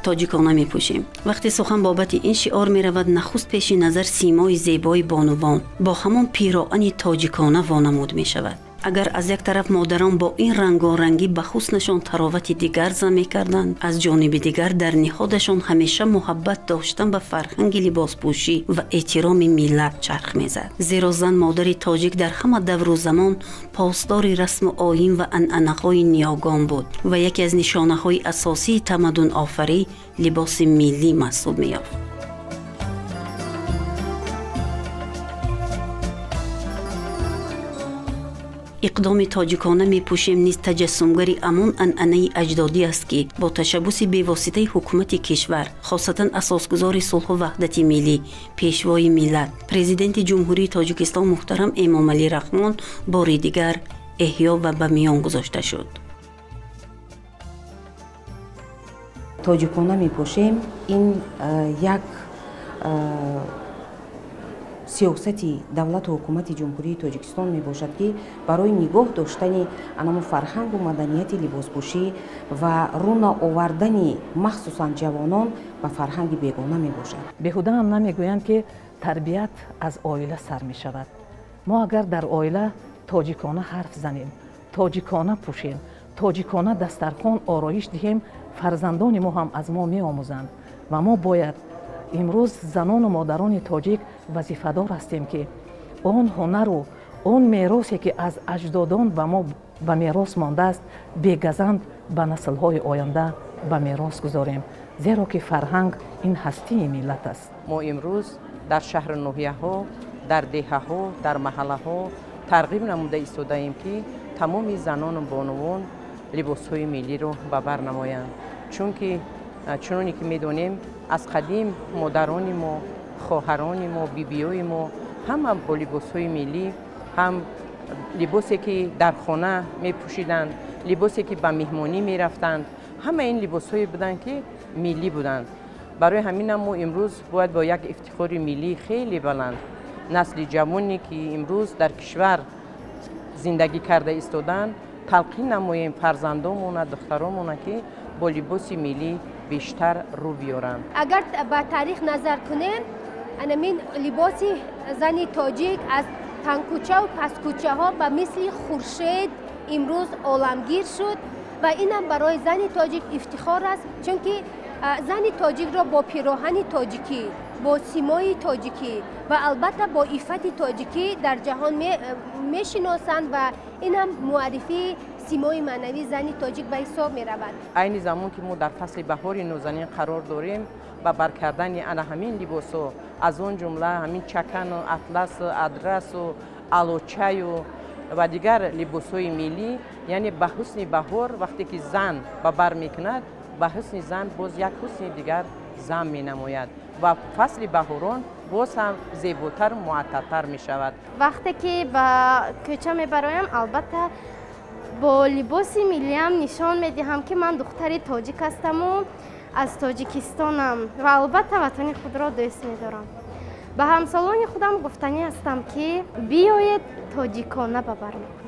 Тоҷикона мепӯшем. Вақте сухан бобати ин шиор меравад, нахуст пеши назар симои зебои бонувон бо ҳамон пироани тоҷикона вонамуд мешавад. Агар аз як тараф модарон бо ин рангорангӣ ба ҳуснашон таровати дигар зам мекарданд, аз ҷониби дигар дар ниҳодашон ҳамеша муҳаббат доштан ба фарҳанги либоспӯшӣ ва эҳтироми миллат чарх мезад. Зеро зан модари тоҷик дар ҳама давру замон посдори расму оин ва анъанаҳои ниёгон буд ва яке аз нишонаҳои асосии тамаддунофарӣ либоси миллӣ маҳсуб меёфт. Иқдоми тоҷикона мепӯшем низ таҷассумгари амон анъанаи аҷдодӣ аст, ки бо ташаббуси бевоситаи ҳукумати кишвар, хосатан асосгузори сулҳу ваҳдати миллӣ, пешвои миллат, президенти Ҷумҳурии Тоҷикистон муҳтарам Эмомалӣ Раҳмон бори дигар эҳё ва ба миён гузошта шуд. Тоҷикона мепӯшем ин як сиёсати давлату ҳукумати Ҷумҳурии Тоҷикистон мебошад, ки барои нигоҳ доштани анамо фарҳангу маданияти либоспӯшӣ ва рӯ наовардани махсусан ҷавонон ба фарҳанги бегона мебошад. Беҳуда ҳам намегӯянд, ки тарбият аз оила сар мешавад. Мо агар дар оила тоҷикона ҳарф занем, тоҷикона пӯшем, тоҷикона дастархон ороиш диҳем, фарзандони мо ҳам аз мо меомӯзанд ва мо бояд имрӯз занону модарони тоҷик вазифадор ҳастем, ки он ҳунару он меросе, ки аз аҷдодон ба мо ба мерос мондааст, бегазанд ба наслҳои оянда ба мерос гузорем, зеро ки фарҳанг ин ҳастии миллат аст. Мо имрӯз дар шаҳру ноҳияҳо, дар деҳаҳо, дар маҳаллаҳо тарғиб намуда истодаем, ки тамоми занону бонувон либосҳои миллиро ба бар намоянд, чунки чуноне ки медонем, аз қадим модарони мо, хоҳарони мо, бибиёи мо ҳама бо либосҳои миллӣ, ҳам либосе ки дар хона мепӯшиданд, либосе ки ба меҳмонӣ мерафтанд, ҳама ин либосҳое буданд, ки миллӣ буданд. Барои ҳаминам мо имрӯз бояд бо як ифтихори миллии хеле баланд насли ҷавоне, ки имрӯз дар кишвар зиндагӣ карда истоданд, талқин намоем фарзандомона, духтаромона, ки бо либоси миллӣ бештар рӯ биёранд. Агар ба таърих назар кунем, анамин либоси зани тоҷик аз тангкӯчаву пасткӯчаҳо ба мисли хуршед имрӯз оламгир шуд ва инам барои зани тоҷик ифтихор аст, чунки зани тоҷикро бо пироҳани тоҷикӣ, бо симои тоҷикӣ ва албатта бо иффати тоҷикӣ дар ҷаҳон мешиносанд ва инам муаррифии симои маънавии зани тоҷик ба ҳисоб меравад. Айни замон ки мо дар фасли баҳори нозанин қарор дорем, ба бар кардани ана ҳамин либосҳо, аз он ҷумла ҳамин чакану атласу адрасу алочаю ва дигар либосҳои миллӣ, яъне ба ҳусни баҳор вақте ки зан ба бар мекунад, ба ҳусни зан боз як ҳусни дигар зам менамояд ва фасли баҳорон боз ҳам зеботар, муаттартар мешавад. Вақте ки ба кӯча мебароям, албатта бо либоси миллиам нишон медиҳам, ки ман духтари тоҷик ҳастаму аз Тоҷикистонам ва албатта ватани худро дӯст медорам. Ба ҳамсолони худам гуфтанӣ ҳастам, ки биёед тоҷикона ба бар мекунем.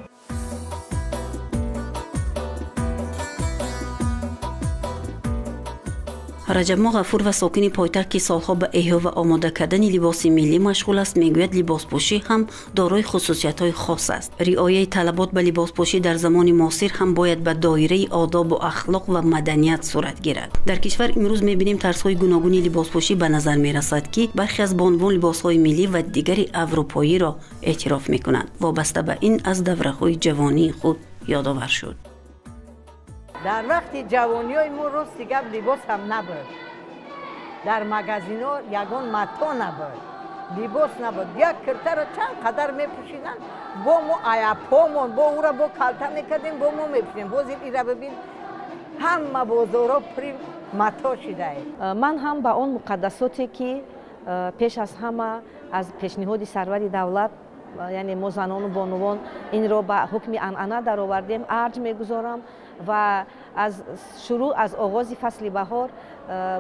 Раҷабмо Ғафур ва сокини пойтахт, ки солҳо ба эҳё ва омода кардани либоси миллӣ машғул аст, мегӯяд либоспӯшӣ ҳам дорои хусусиятҳои хос аст. Риояи талабот ба либоспӯшӣ дар замони муосир ҳам бояд ба доираи одобу ахлоқ ва маданият сурат гирад. Дар кишвар имрӯз мебинем тарзҳои гуногуни либоспӯшӣ ба назар мерасад, ки бархе аз бонувон либосҳои миллӣ ва дигари аврупоиро эътироф мекунанд. Вобаста ба ин аз давраҳои ҷавонии худ ёдовар шуд. Дар вақти ҷавониҳои мо рости гап либос ҳам набуд. Дар магазинҳо ягон мато набуд, либос набуд. Як киртаро чанд қадар мепӯшиданд, бо мо аяпомон, бо ӯра бо калта мекардем, бо мо мепӯшидем. Боз ира бибин, ҳама бозорҳо пури мато шидае. Ман ҳам ба он муқаддасоте, ки пеш аз ҳама аз пешниҳоди сарвари давлат, яъне мо занону бонувон инро ба ҳукми анъана даровардем, арҷ мегузорам ва аз шурӯъ аз оғози фасли баҳор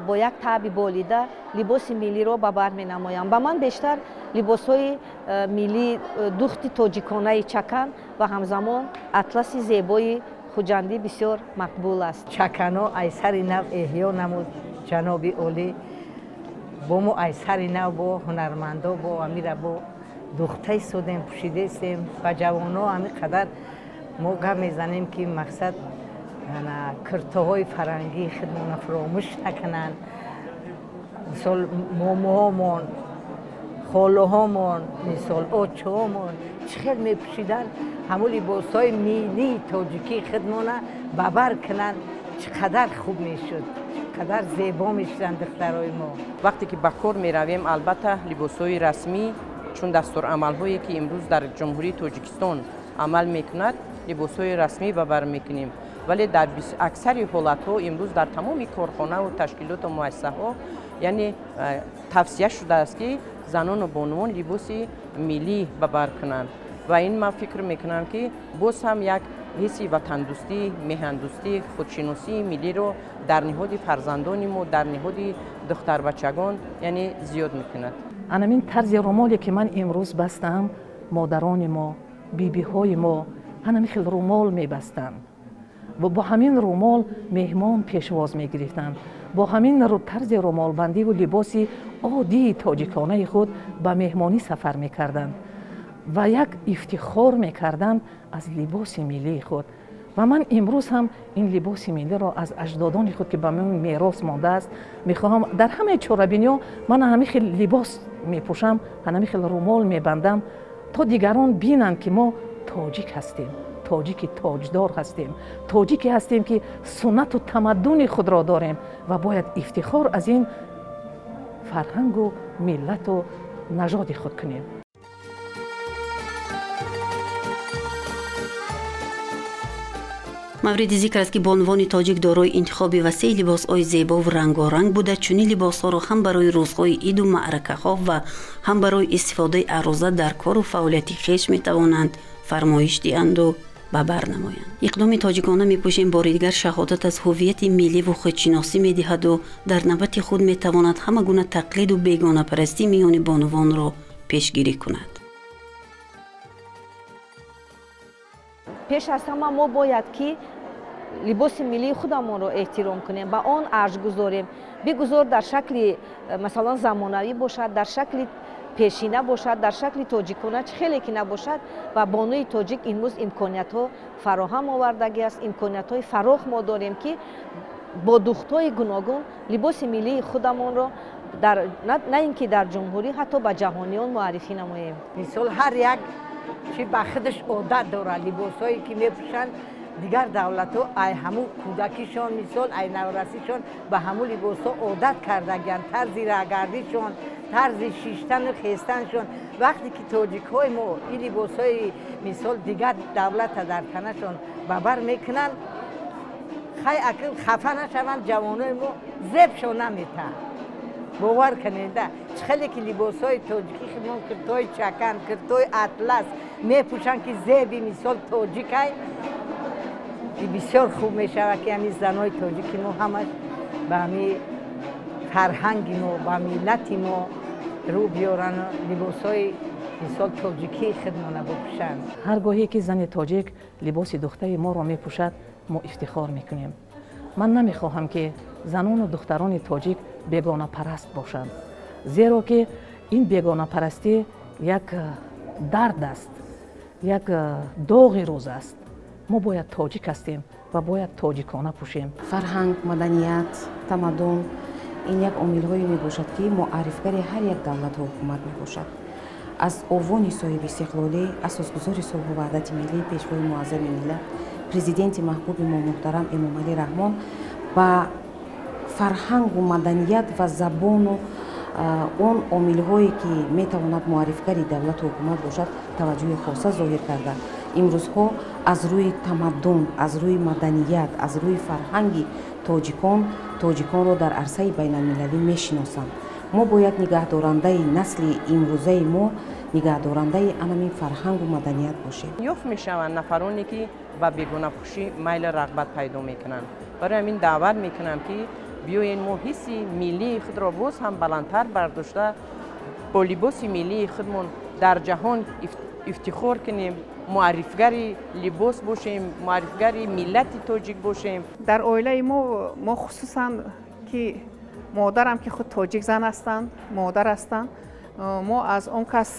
бо як таъби болида либоси миллиро ба бар менамоям. Ба ман бештар либосҳои миллӣ, духти тоҷиконаи чакан ва ҳамзамон атласи зебои хуҷандӣ бисёр мақбул аст. Чаканҳо аз сари нав эҳё намуд, Ҷаноби олӣ бо мо ай сари нав бо ҳунармандо бо амира бо духта истодем, пӯшидаистем. Ба ҷавонҳо ҳамин қадар мо гап мезанем, ки мақсад киртоҳои фарангии худмона фаромӯш накунанд. Мисол, момоҳомон, холаҳомон, мисол, очаҳомон чӣ хел мепӯшиданд, ҳамун либосҳои миллии тоҷикии худмона ба бар кунанд, чӣ қадар хуб мешуд, чӣ қадар зебо мешуданд духтарои мо. Вақте ки ба кор меравем, албатта либосҳои расмӣ, чун дастурамалҳое ки имрӯз дар Ҷумҳурии Тоҷикистон амал мекунад, либосҳои расмӣ ба бар мекунем. Вале дар аксари ҳолатҳо имрӯз дар тамоми корхонаву ташкилоту муассисаҳо, яъне тавсия шудааст, ки занону бонувон либоси миллӣ ба бар кунанд. Ва ин ман фикр мекунам, ки боз ҳам як ҳисси ватандӯстӣ, меҳандӯстӣ, худшиносии миллиро дар ниҳоди фарзандони мо, дар ниҳоди духтарбачагон, яъне зиёд мекунад. Анамин тарзи румоле ки ман имрӯз бастам, модарони мо, бибиҳои мо ҳанами хел румол мебастанд ва бо ҳамин румол меҳмон пешвоз мегирифтанд. Бо ҳамин тарзи румолбандиву либоси оддии тоҷиконаи худ ба меҳмонӣ сафар мекарданд ва як ифтихор мекарданд аз либоси миллии худ. Ва ман имрӯз ҳам ин либоси миллиро аз аҷдодони худ, ки ба ман мерос мондааст, мехоҳам дар ҳамаи чорабиниҳо ман ҳамин хел либос мепӯшам, ҳамин хел румол мебандам, то дигарон бинанд, ки мо тоҷик ҳастем, тоҷики тоҷдор ҳастем, тоҷике ҳастем, ки суннату тамаддуни худро дорем ва бояд ифтихор аз ин фарҳангу миллату нажоди худ кунем. Мавриди зикр аст, ки бонувони тоҷик дорои интихоби васеи либосҳои зебову рангоранг буда, чунин либосҳоро ҳам барои рӯзҳои иду маъракаҳо ва ҳам барои истифодаи аррӯза дар кору фаъолияти хеш метавонанд фармоиш диҳанду ба бар намоянд. Иқдоми тоҷикона мепӯшем бори дигар шаҳодат аз ҳуввияти милливу худшиносӣ медиҳаду дар навбати худ метавонад ҳама гуна тақлиду бегонапарастӣ миёни бонувонро пешгирӣ кунад. Пеш аз ҳама мо бояд ки либоси миллии худамонро эҳтиром кунем, ба он арҷ гузорем. Бигузор дар шакли масалан замонавӣ бошад, дар шакли пешина бошад, дар шакли тоҷикона, чӣ хеле ки набошад. Ва бонуи тоҷик имрӯз имкониятҳо фароҳам овардагиаст, имкониятҳои фарох мо дорем, ки бо духтҳои гуногун либоси миллии худамонро на ин ки дар ҷумҳурӣ, ҳатто ба ҷаҳониён муаррифӣ намоем. Мисол, ҳар як чи ба худаш одат дорад, либосҳое ки мепӯшанд, дигар давлатҳо ай ҳамун кӯдакишон, мисол, ай наврасишон ба ҳамун либосҳо одат кардагианд, тарзи раҳгардишон, тарзи шиштану хестанашон. Вақте ки тоҷикҳои мо ин либосҳои мисол дигар давлата дар танашон ба бар мекунанд, хай акл хафа нашаванд, ҷавонои мо зебшон наметаҳанд. Бовар кунеда, чӣ хеле ки либосҳои тоҷикӣ худмон, киртои чакан, киртои атлас мепӯшанд, ки зеби мисол тоҷикай, бисёр хуб мешавад, ки ҳамин занои тоҷики мо ҳамаш ба ҳамин фарҳанги мо, ба миллати мо рӯ биёранд, либосҳои мисол тоҷикии худмона бипӯшанд. Ҳар гоҳе ки зани тоҷик либоси духтаи моро мепӯшад, мо ифтихор мекунем. Ман намехоҳам, ки занону духтарони тоҷик бегонапараст бошанд, зеро ки ин бегонапарастӣ як дард аст, як доғи рӯз аст. Мо бояд тоҷик ҳастем ва бояд тоҷикона пӯшем. Фарҳанг, маданият, тамаддун ин як омилҳое мебошад, ки муаррифгари ҳар як давлату ҳукумат мебошад. Аз овони соҳиби истиқлолӣ, асосгузори сулҳу ваҳдати миллӣ, пешвои муаззами миллат, президенти маҳбуби мо муҳтарам Эмомалӣ Раҳмон ба фарҳангу маданият ва забону он омилҳое ки метавонад муаррифгари давлату ҳукумат бошад, таваҷҷӯҳи хоса зоҳир карда, имрӯзҳо аз рӯи тамаддун, аз рӯи маданият, аз рӯи фарҳанги тоҷикон тоҷиконро дар арсаи байналмилалӣ мешиносанд. Мо бояд нигаҳдорандаи насли имрӯзаи мо, нигаҳдорандаи анамин фарҳангу маданият бошем. Ёфт мешаванд нафароне, ки ба бегонапӯшӣ майлу рағбат пайдо мекунанд. Барои ҳамин даъват мекунам, ки биёед мо ҳисси миллии худро боз ҳам баландтар бардошта, бо либоси миллии худмон дар ҷаҳон ифтихор кунем, муаррифгари либос бошем, муаррифгари миллати тоҷик бошем. Дар оилаи мо хусусан ки Модарам ки худ тоҷик зан ҳастанд, модар ҳастанд, мо аз он кас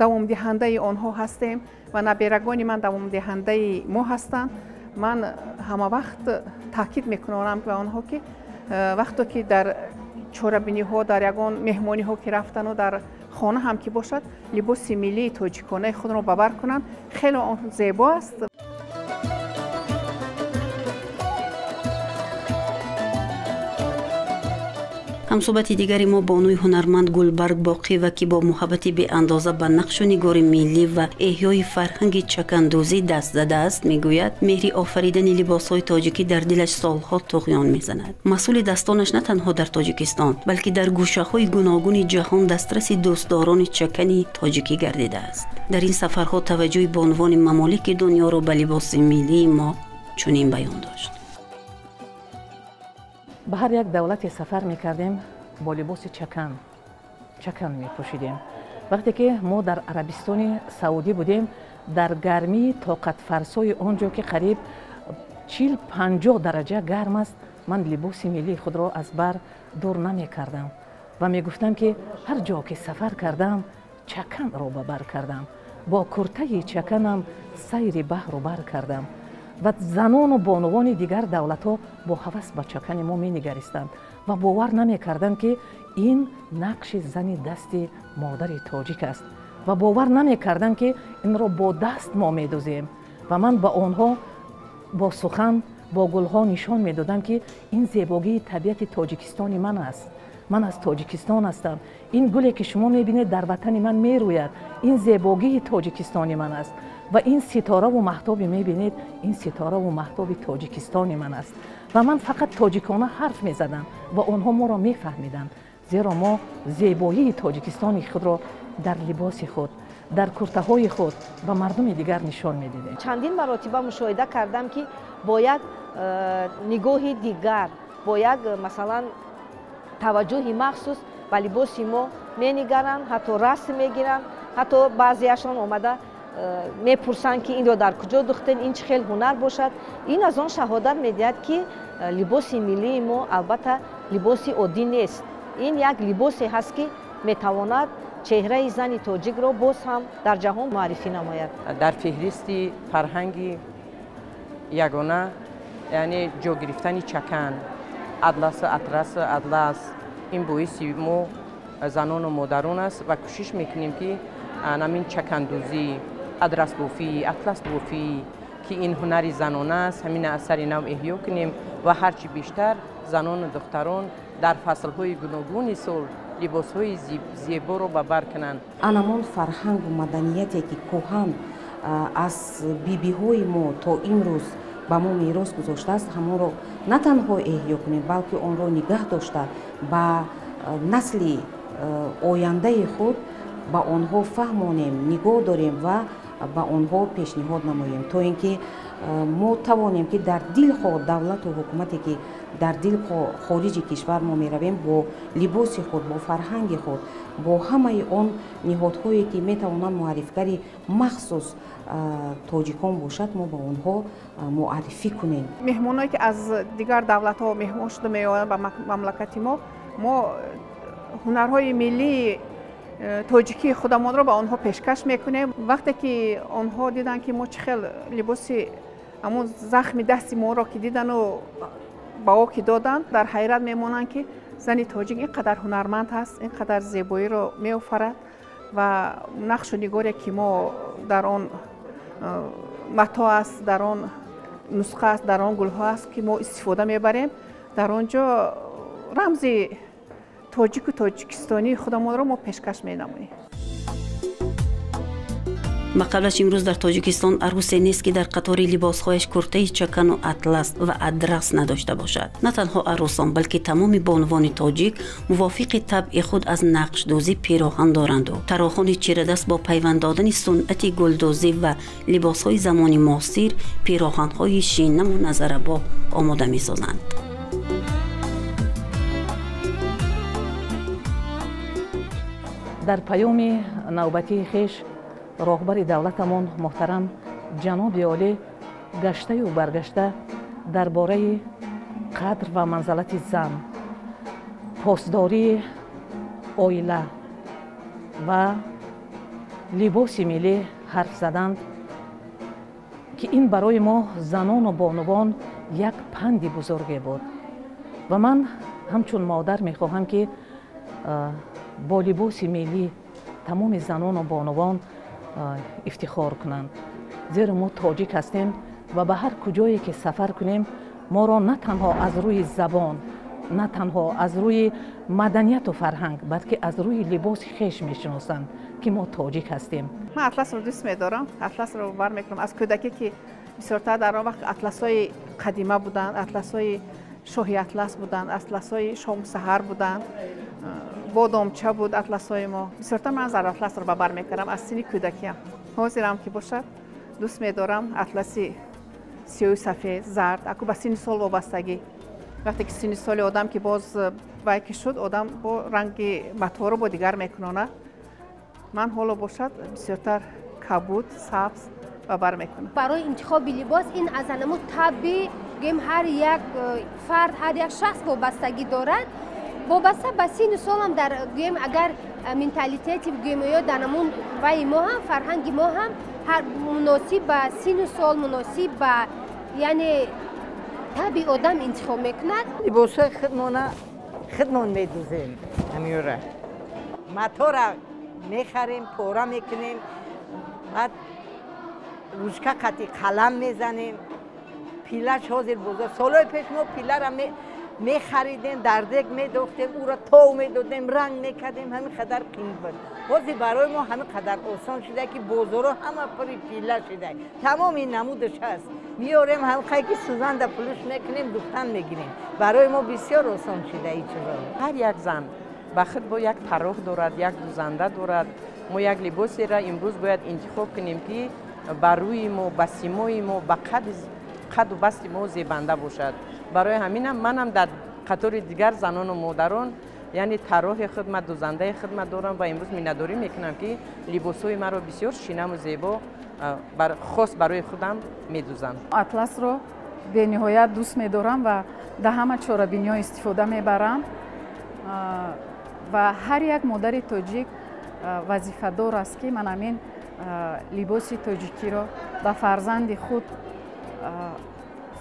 давомдиҳандаи онҳо ҳастем ва наберагони ман давомдиҳандаи мо ҳастанд. Ман ҳама вақт таъкид мекунонам ба онҳо, ки вақто ки дар чорабиниҳо, дар ягон меҳмониҳо ки рафтану дар хона ҳам ки бошад, либоси миллии тоҷиконаи худро ба бар кунанд. Хеле он зебо аст. Ҳамсӯҳбати дигари мо бонуи ҳунарманд Гулбарг Боқиева, ки бо муҳаббати беандоза ба нақшу нигори миллӣ ва эҳёи фарҳанги чакандӯзӣ даст задааст, мегӯяд, меҳри офаридани либосҳои тоҷикӣ дар дилаш солҳо туғён мезанад. Маҳсули дастонаш на танҳо дар Тоҷикистон, балки дар гӯшаҳои гуногуни ҷаҳон дастраси дӯстдорони чакани тоҷикӣ гардидааст. Дар ин сафарҳо таваҷҷӯҳи бонувони мамолики дунёро ба либоси миллии мо чунин баён дошт. Ба ҳар як давлате сафар мекардем, бо либоси чакан мепӯшидем. Вақте ки мо дар Арабистони Саудӣ будем, дар гармии тоқатфарсои он ҷо, ки қариб 40-50 дараҷа гарм аст, ман либоси миллии худро аз бар дур намекардам ва мегуфтам, ки ҳар ҷо ки сафар кардам, чаканро ба бар кардам, бо куртаи чаканам сайри баҳру бар кардам. Ва занону бонувони дигар давлатҳо бо ҳавас ба чакани мо менигаристанд ва бовар намекарданд, ки ин нақши зани дасти модари тоҷик аст, ва бовар намекарданд, ки инро бо даст мо медузем. Ва ман ба онҳо бо сухан, бо гулҳо нишон медодам, ки ин зебогии табиати Тоҷикистони ман аст. Ман аз Тоҷикистон ҳастам. Ин гуле ки шумо мебинед, дар ватани ман мерӯяд. Ин зебогии Тоҷикистони ман аст. Ва ин ситораву маҳтобе мебинед, ин ситораву маҳтоби Тоҷикистони ман аст. Ва ман фақат тоҷикона ҳарф мезадам ва онҳо моро мефаҳмиданд, зеро мо зебоии Тоҷикистони худро дар либоси худ, дар куртаҳои худ ба мардуми дигар нишон медидем. Чандин маротиба мушоҳида кардам, ки бо як нигоҳи дигар, бо як масалан таваҷҷӯҳи махсус ба либоси мо менигаранд, ҳатто расм мегиранд, ҳатто баъзеашон омада мепурсанд, ки инро дар куҷо духтен, ин чӣ хел ҳунар бошад. Ин аз он шаҳодат медиҳад, ки либоси миллии мо албатта либоси оддӣ нест. Ин як либосе ҳаст, ки метавонад чеҳраи зани тоҷикро боз ҳам дар ҷаҳон муаррифӣ намояд. Дар феҳристи фарҳанги ягона, яъне ҷо гирифтани чакан, атласу атрасу атлас, ин боиси мо занону модарон аст ва кӯшиш мекунем, ки ҳамин чакандӯзӣ, адрасбофӣ, атласбофӣ, ки ин ҳунари занона аст, ҳамин асари нав эҳё кунем ва ҳарчи бештар занону духтарон дар фаслҳои гуногуни сол либосҳои зеборо ба бар кунанд. Анамон фарҳангу маданияте ки кӯҳан аз бибиҳои мо то имрӯз ба мо мерос гузоштааст, ҳамонро на танҳо эҳё кунем, балки онро нигаҳ дошта ба насли ояндаи худ ба онҳо фаҳмонем, нигоҳ дорем ва ба онҳо пешниҳод намоем, то ин ки мо тавонем, ки дар дилхоҳ давлату ҳукумате ки дар дилхоҳ хориҷи кишвар мо меравем, бо либоси худ, бо фарҳанги худ, бо ҳамаи он ниҳодҳое ки метавонанд муаррифгари махсус тоҷикон бошад, мо ба онҳо муаррифӣ кунем. Меҳмоное ки аз дигар давлатҳо меҳмон шуда меоянд ба мамлакати мо, мо ҳунарҳои миллии тоҷикии худамонро ба онҳо пешкаш мекунем. Вақте ки онҳо диданд, ки мо чӣ хел либоси ҳамон захми дасти моро ки дидану ба о ки доданд, дар ҳайрат мемонанд, ки зани тоҷик ин қадар ҳунарманд ҳаст, ин қадар зебоиро меофарад ва нақшу нигоре ки мо дар он матоъ аст, дар он нусха аст, дар он гулҳо аст, ки мо истифода мебарем, дар он ҷо рамзи тоҷику тоҷикистонии худамонро мо пешкаш менамоем. Ба қаблаш имрӯз дар Тоҷикистон арӯсе нест, ки дар қатори либосҳояш куртаи чакану атлас ва адрас надошта бошад. На танҳо арӯсон, балки тамоми бонувони тоҷик мувофиқи табъи худ аз нақшдӯзӣ пироҳан доранду тарроҳони чирадаст бо пайванд додани сунъати гулдӯзӣ ва либосҳои замони муосир пироҳанҳои шинаму назарабо омода месозанд. Дар паёми навбатии хеш роҳбари давлатамон муҳтарам ҷаноби олӣ гаштаю баргашта дар бораи қадр ва манзалати зан, Посдории оила ва либоси миллӣ ҳарф заданд, ки ин барои мо занону бонувон як панди бузурге буд. Ва ман ҳамчун модар мехоҳам, ки бо либоси миллӣ тамоми занону бонувон ифтихор кунанд, зеро мо тоҷик ҳастем ва ба ҳар куҷое ки сафар кунем, моро на танҳо аз рӯи забон, на танҳо аз рӯи маданияту фарҳанг, балки аз рӯи либоси хеш мешиносанд, ки мо тоҷик ҳастем. Ман атласро дӯст медорам, атласро бармекунам аз кӯдакӣ, ки бисёртар дар он вақт атласҳои қадима буданд, атласҳои шоҳи атлас буданд, атласҳои шому саҳар буданд, бодомча буд атласҳои мо. Бисёртар ман зар атласро ба бар мекардам аз синни кӯдакиам. Ҳозирам ки бошад, дӯст медорам атласи сиёҳу сафед, зард, аку ба синни сол вобастагӣ. Вақте ки синни соли одам ки боз вай ки шуд, одам бо ранги маторо бо дигар мекунонад. Ман ҳоло бошад бисёртар кабуд, сабз ба бар мекунам. Барои интихоби либос ин аз анаму табби гӯем ҳар як фард, ҳар як шахс вобастагӣ дорад. Вобаста ба синну солам дар гӯем агар менталитети гӯем ё дар намун вайи мо ҳам, фарҳанги мо ҳам ҳар муносиб ба синну сол, муносиб ба яъне таби одам интихоб мекунад. Либосҳои худмона худмон медӯзем, ҳамиёра матора мехарем, пора мекунем, баъд ручка қати қалам мезанем. Пилаш ҳозир бозор. Солҳои пеш мо пилара мехаридем, дар дег медохтем, ӯро тов медодем, ранг мекардем, ҳамин қадар қимат буд. Ҳозир барои мо ҳамин қадар осон шуда, ки бозорҳо ҳама пури пила шуда, тамоми намудаш ҳаст. Меорем ҳамқай ки сӯзанда пулуш мекунем, духтан мегирем. Барои мо бисёр осон шуда ин чизо. Ҳар як зан ба худ бо як тарроҳ дорад, як дӯзанда дорад. Мо як либосеро имрӯз бояд интихоб кунем, ки ба рӯи мо, ба симои мо, ба қаду басти мо зебанда бошад. Барои ҳаминам манам дар қатори дигар занону модарон, яъне тарроҳи хидмат, дӯзандаи хидмат дорам ва имрӯз миннатдорӣ мекунам, ки либосҳои маро бисёр шинаму зебо хос барои худам медӯзанд. Атласро бениҳоят дӯст медорам ва дар ҳама чорабиниҳо истифода мебарам ва ҳар як модари тоҷик вазифадор аст, ки ман ҳамин либоси тоҷикиро ба фарзанди худ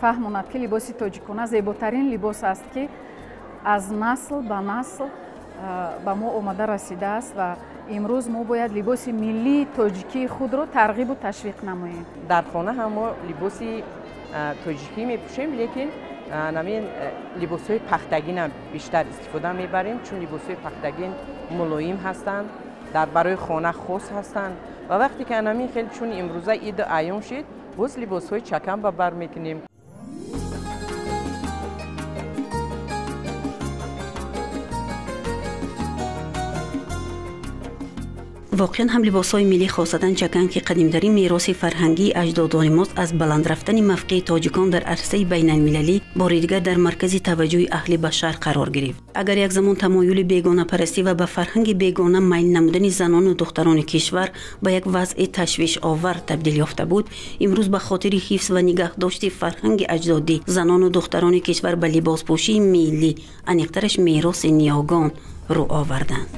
фаҳмонад, ки либоси тоҷикона зеботарин либос аст, ки аз насл ба насл ба мо омада расидааст ва имрӯз мо бояд либоси миллии тоҷикии худро тарғибу ташвиқ намоем. Дар хона ҳам мо либоси тоҷикӣ мепӯшем, лекин намин либосҳои пахтагина бештар истифода мебарем, чун либосҳои пахтагин мулоим ҳастанд, дар барои хона хос ҳастанд ва вақте ки анамин хел чун имрӯза иду айём шид, боз либосҳои чакан ба бар мекунем. Воқеан ҳам либосҳои миллӣ, хосатан чакан, ки қадимтарин мероси фарҳангии аҷдодони мост, аз баланд рафтани мавқеи тоҷикон дар арсаи байналмилалӣ бори дигар дар маркази таваҷҷӯҳи аҳли башар қарор гирифт. Агар як замон тамоюли бегонапарастӣ ва ба фарҳанги бегона майл намудани занону духтарони кишвар ба як вазъи ташвишовар табдил ёфта буд, имрӯз ба хотири ҳифз ва нигаҳдошти фарҳанги аҷдодӣ занону духтарони кишвар ба либоспӯшии миллӣ, аниқтараш мероси ниёгон, рӯ оварданд.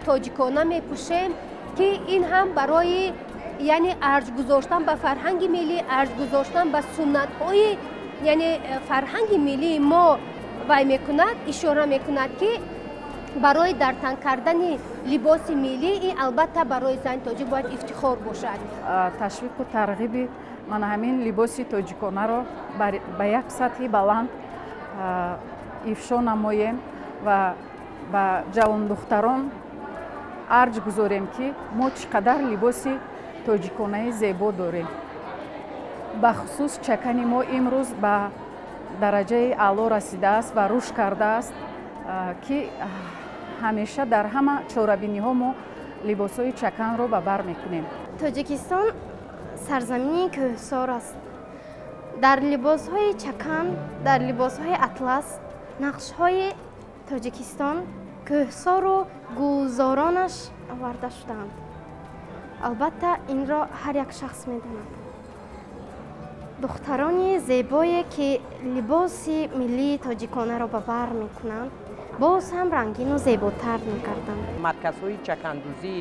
Тоҷикона мепӯшем, ки ин ҳам барои яъне арҷ гузоштан ба фарҳанги миллӣ, арҷ гузоштан ба суннатҳои яъне фарҳанги миллии мо вай мекунад, ишора мекунад, ки барои дар тан кардани либоси миллӣ ин албатта барои зани тоҷик бояд ифтихор бошад. Ташвиқу тарғиби мана ҳамин либоси тоҷиконаро ба як сатҳи баланд ифшо намоем ва ба ҷавондухтарон арҷ гузорем, ки мо чӣ қадар либоси тоҷиконаи зебо дорем. Бахусус чакани мо имрӯз ба дараҷаи аъло расидааст ва рушд кардааст, ки ҳамеша дар ҳама чорабиниҳо мо либосҳои чаканро ба бар мекунем. Тоҷикистон сарзамини кӯҳсор аст. Дар либосҳои чакан, дар либосҳои атлас нақшҳои Тоҷикистон кӯҳсору гулзоронаш оварда шудаанд. Албатта, инро ҳар як шахс медонад. Духтарони зебое, ки либоси миллии тоҷиконаро ба бар мекунанд, боз ҳам рангину зеботар мегарданд. Марказҳои чакандӯзӣ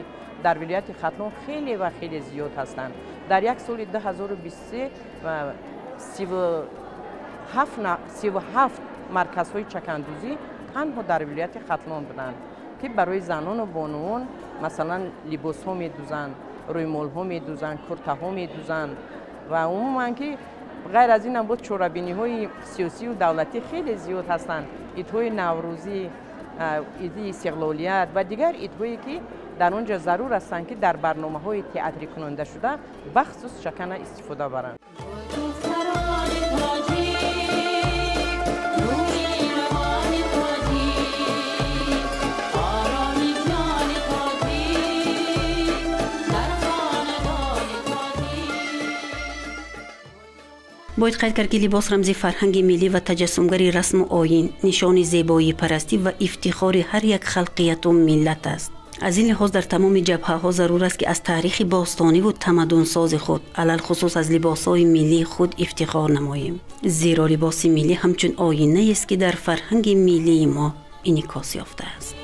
дар вилояти Хатлон хеле ва хеле зиёд ҳастанд. Дар як соли 2023 37 марказҳои чакандӯзӣ танҳо дар вилояти Хатлон буданд, ки барои занону бонувон, масалан, либосҳо медӯзанд, рӯймолҳо медӯзанд, куртаҳо медӯзанд ва умуман ки ғайр аз инам боз чорабиниҳои сиёсию давлатӣ хеле зиёд ҳастанд: идҳои Наврӯзӣ, иди Истиқлолият ва дигар идҳое, ки дар он ҷо зарур ҳастанд, ки дар барномаҳои театрикунонда шуда бахусус чакана истифода баранд. Бояд қайд кард, ки либос рамзи фарҳанги миллӣ ва таҷассумгари расму оин, нишони зебоипарастӣ ва ифтихори ҳар як халқияту миллат аст. Аз ин лиҳоз дар тамоми ҷабҳаҳо зарур аст, ки аз таърихи бостониву тамаддунсози худ, алалхусус аз либосҳои миллии худ ифтихор намоем, зеро либоси миллӣ ҳамчун оинаест, ки дар фарҳанги миллии мо инъикос ёфтааст.